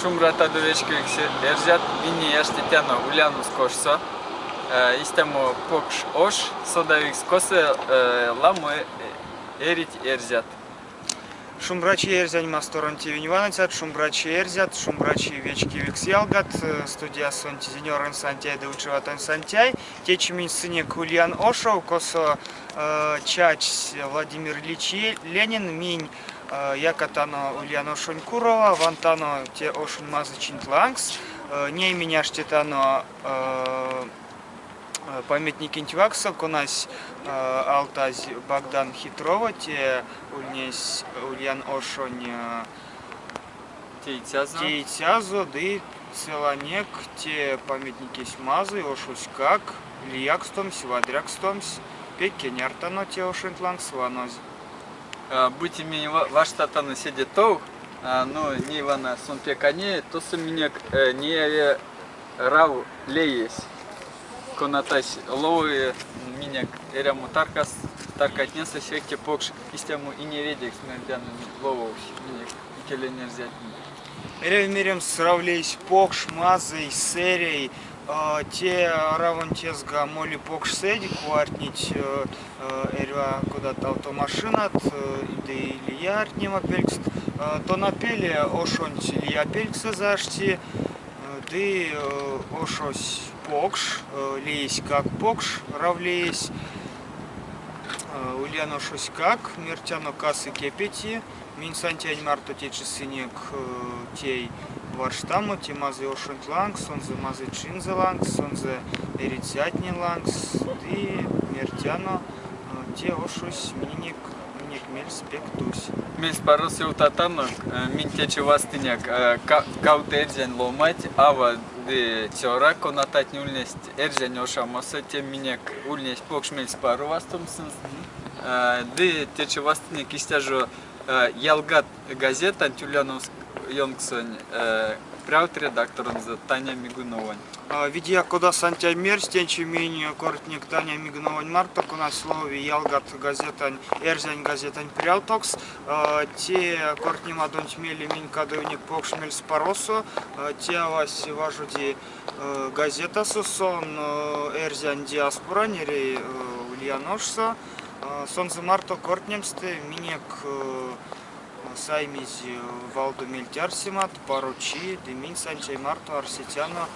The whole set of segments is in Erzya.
Шумбратадо вечкевикс эрзят, минь ней аштетяно Ульяновск ошсо. Истямо покш ош, содавикс, косо ламо эрить эрзят. Шумбрачи эрзянь масторонь тевень ваныцят, шумбрачи эрзят, шумбрачи вечкевикс ялгат, студиясонть Зинёронь Сантяй ды Учеватонь Сантяй. Течи минь сынек Ульян ошов, косо чачсь Владимир Ильич Ленин. Минь якатано Ульян ошонь курова, вантано те ошонь мазычинть лангс. Ней минь аштетано памятникенть вакссо, конась алтазь Богдан Хитрова, те ульнесь Ульян ошонь теицязо ды целанек те памятникесь мазый, ошоськак лиякстомсь, вадрякстомсь, пек кенярдтано те ошонть лангс ванозь. Бути минь варштатано седе тов, ну, ней вана сон пек а неи, тосо минек неяви Рав леесь, конатась лови минек эрямо таркас, таркатнесэ сехте покш истямо иневедекс мердяно лововсь минек икелень эрзятне. Эряви меремс, Рав леесь покш, мазый, сэрей. Те Равонть эзга моли покш сэдь, кувартнить эрьва кодат автомашинат ды лия ардтнема пелькст. Тона пеле ошонть лия пельксэзэ ашти. Ды ошось покш, лееськак покш, Рав леесь. Ульян ошоськак, мертяно касы кепети. Минь Сантянь марто течи сынек тей варштамо, те мазый ошонть лангс, сонзэ мазый чинзэ лангс, сонзэ эрицятнень лангс. Ды мертяно, те ошось миненек минек мельс пек тусь. Мельспаросо ёвтатано, минь течи вастынек кавто эрзянь ломанть, ава ды цёра, конататне ульнесть эрзянь оршамосо. Те минек ульнесь покш мельспаро вастомс сынст. Ды течи вастынек истя жо Ялгат газетанть Ульяновск ёнксонь прявт редакторонзо Таня Мигуновань. Видеяк, кода Сантяй мерсь, течи минь кортнек Таня Мигуновань марто, конась лови Ялгат газетань, эрзянь газетань прявтокс. Те кортнемадонть мейле минь кадовинек покш мельспаросо. Те авась важоди газетасо, сон эрзянь диаспорань эри Ульяновсо. Сонзэ марто кортнемстэ минек саимизь валдо мельть-арсемат, парочи, ды минь Сантяй марто арсетяно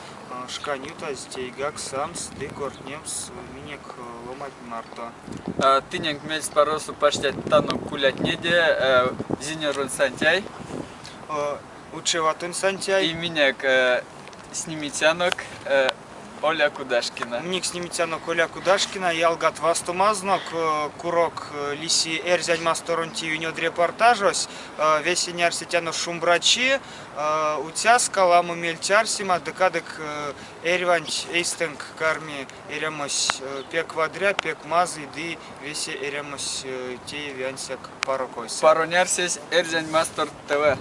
шкань ютазь тейгак самс ды кортнемс минек ломанть марто. Тыненк мельспаросо пачтятано кулятнеде Зинёронь Сантяй. Учеватонь Сантяй. И минек снимицянок Оля Кудашкина. Минек снимицянок Оля Кудашкина, ялгат вастомазнок, курок лиси Эрзянь масторонь тевень од репортажось. Весе арсетяно шумбрачи, уцяска, ламо мельть арсема, ды кадык эрьванть эйстэнк карми эрямось пек вадря, пек мазый ды весе эрямось тееви ансяк паро койсэ. Паронь арсезь Эрзянь Мастор ТВ.